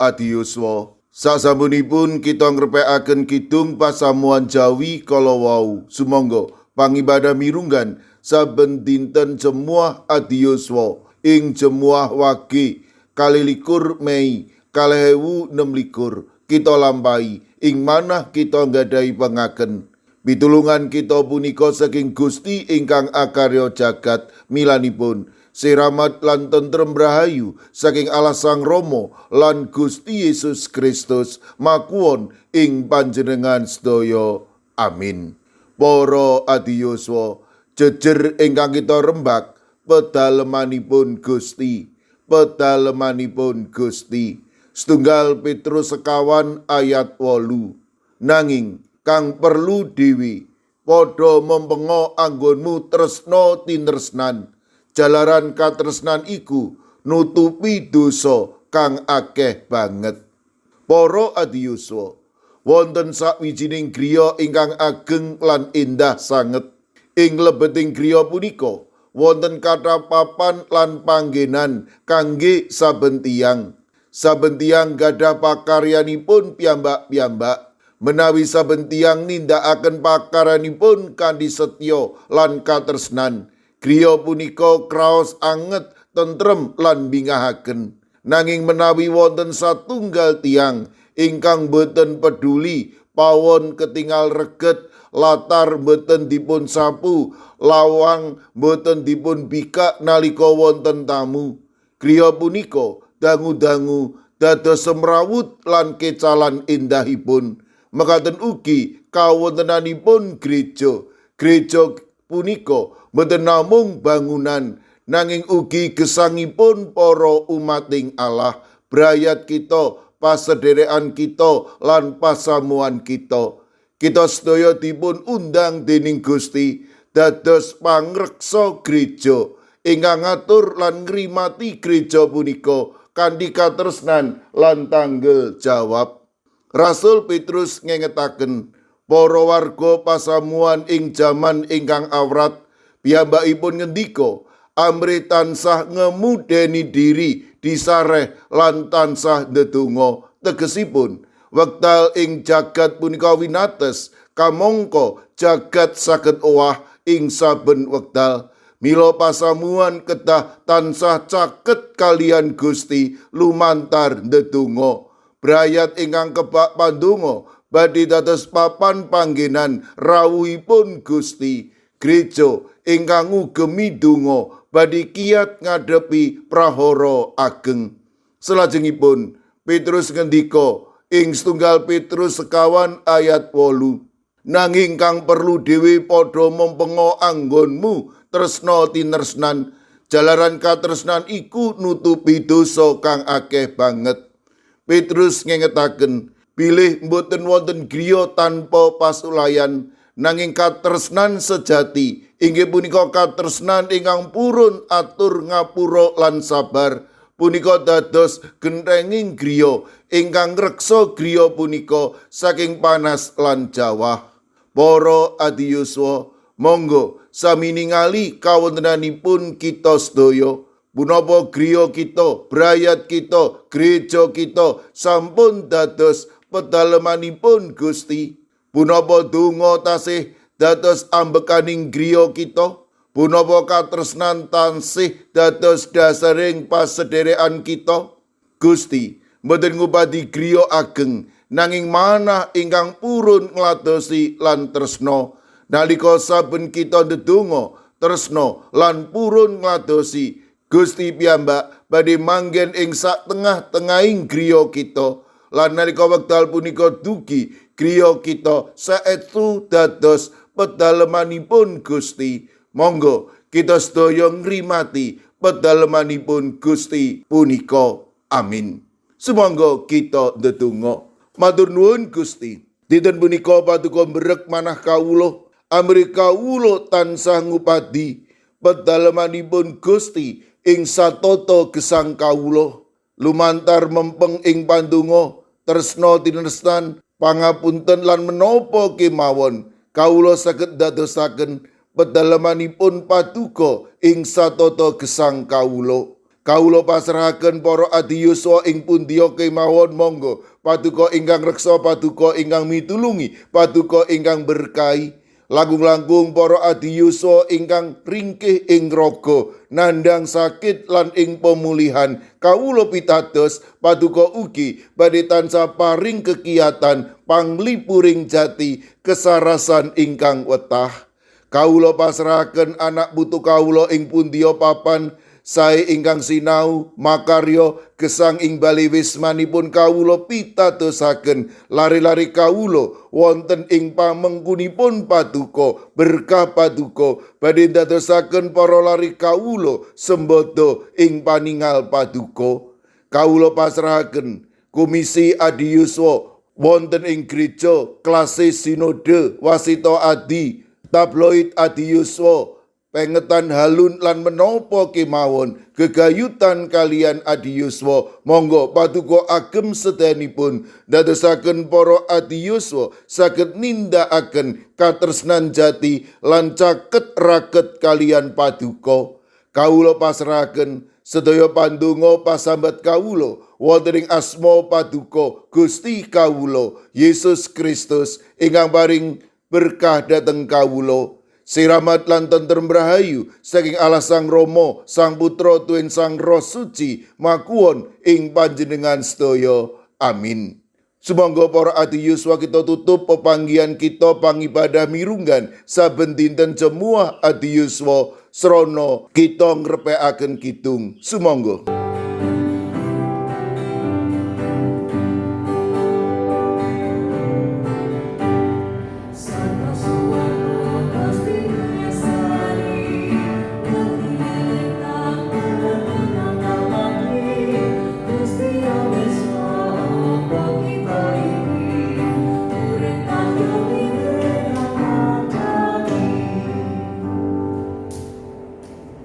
Adiyuswa, sasampunipun kita ngrepekaken kidung pasamuan Jawi kala wau. Sumangga pangibadah mirunggan saben dinten Jemuah Adiyuswa ing Jemuah Wage 22 Mei 2026 kita lampahi ing manah kita nggadahi pengaken. Pitulungan kita punika saking Gusti ingkang akarya jagat, milanipun siramat lan tentrem rahayu saking Allah Sang Rama lan Gusti Yesus Kristus makuwon ing panjenengan sedaya. Amin. Para adiyuswa, jejer ingkang kita rembak pedalemanipun Gusti, pedalemanipun Gusti. 1 Petrus 4 ayat 8. Nanging kang perlu dhewe padha mempenga anggonmu tresna tinresnan. Jalaran katresnan iku nutupi dosa kang akeh banget. Para adiyuswa, wonten sawijining griya ingkang ageng lan endah sanget. Ing lebeting griya punika wonten kathah papan lan panggenan kangge saben tiyang. Saben tiyang gadah pakaryanipun piyambak-piyambak. Menawi saben tiyang nindakaken pakaryanipun kanthi setya lan katresnan, griya punika kraos anget, tentrem lan bingahaken. Nanging menawi wonten satunggal tiyang ingkang boten peduli, pawon ketingal reget, latar boten dipun sapu, lawang boten dipun bikak nalika wonten tamu, griya punika dangu-dangu dados semrawut lan kecalan endahipun. Mekaten ugi kawontenanipun gereja. Gereja punika boten namung bangunan, nanging ugi gesangipun para umating Allah, brayat kita, pasederekan kita lan pasamuan kita. Kita sedaya dipun undang dening Gusti dados pangreksa gereja ingkang ngatur lan ngrimati gereja punika kanthi katresnan lan tanggel jawab. Rasul Petrus ngengetaken para warga pasamuan ing jaman ingkang awrat. Piyambakipun ngendika amrih tansah ngemudeni diri disareh lan tansah ndedonga. Tegesipun wekdal ing jagat punika winates, kamangka jagat saged owah ing saben wekdal. Mila pasamuan kedah tansah caket kalian Gusti lumantar ndedonga. Brayat ingkang kebak pandonga badhe dados papan panggenan rawuhipun Gusti. Gereja ingkang ngugemi donga badhe kiat ngadepi prahara ageng. Salajengipun Petrus ngendika ing 1 Petrus 4 ayat 8. Nanging kang perlu dhewe padha mempenga anggonmu tresna tinresnan. Jalaran katresnan iku nutupi dosa kang akeh banget. Petrus ngengetaken bilih mboten wonten griya tanpa pasulayan, nanging katresnan sejati inggih punika katresnan ingkang purun atur ngapura lan sabar punika dados genthenging griya ingkang ngreksa griya punika saking panas lan jawah. Para adiyuswa, monggo sami ningali kawontenanipun kita sedaya. Punapa griya kita, brayat kita, gereja kita sampun dados pedalemanipun Gusti? Punapa donga tasih dados ambekaning griya kita? Punapa katresnan tansih dados dasaring pasederekan kita? Gusti mboten ngupadi griya ageng, nanging manah ingkang purun ngladosi lan tresna. Nalika saben kita ndedonga, tresna lan purun ngladosi, Gusti piyambak badhe manggen ing sak tengah-tengahing griya kita. Lan nalika wekdal punika dugi, griya kita saestu dados pedalemanipun Gusti. Monggo kita sedaya ngrimati pedalemanipun Gusti punika. Amin. Sumangga kita ndedonga. Matur nuwun Gusti. Dinten punika paduka mbrek manah kawula, amrih kawula tansah ngupadi pedalemanipun Gusti ing satata gesang kawula, lumantar mempeng ing pandonga, tresna tinresnan, pangapunten lan menapa kemawon kawula saged dadosaken pedalemanipun paduka ing satata gesang kawula. Kawula pasrahaken para adi yuswa ing pundiya kemawon, monggo paduka ingkang reksa, paduka ingkang mitulungi, paduka ingkang berkahi. Langkung-langkung para adi yuswa ingkang ringkih ing raga, nandhang sakit lan ing pemulihan, kawula pitados paduka ugi badhe tansah paring kekiyatan panglipuring jati kesarasan ingkang wetah. Kawula pasrahaken anak putu kawula ing pundiya papan sae ingkang sinau makarya gesang ing bali wismanipun. Kawula pitadosaken lare-lare kawula wonten ing pamengkunipun paduka. Berkah paduka badhe ndadosaken para lare kawula sembodo ing paningal paduka. Kawula pasrahaken Komisi Adi Yuswa wonten ing gereja, klase sinode, wasita adi, tabloid Adi Yuswa, pengetan halun lan menapa kemawon gegayutan kalian adi yuswa. Monggo paduka agem sedayanipun ndadosaken para adi yuswa saged nindakaken katresnan jati lan caket raket kalian paduka. Kawula pasrahaken sedaya pandonga pasambat kawula wonten ing asma paduka Gusti kawula Yesus Kristus ingkang paring berkah dhateng kawula. Siramat lan tentrem rahayu saking Allah Sang Rama, Sang Putra tuwin Sang Roh Suci makuwon ing panjenengan sedaya. Amin. Sumangga para adi yuswa, kita tutup pepanggihan kita pangibadah mirunggan saben dinten Jemuah Adi Yuswa srana kita ngrepekaken kidung. Sumangga.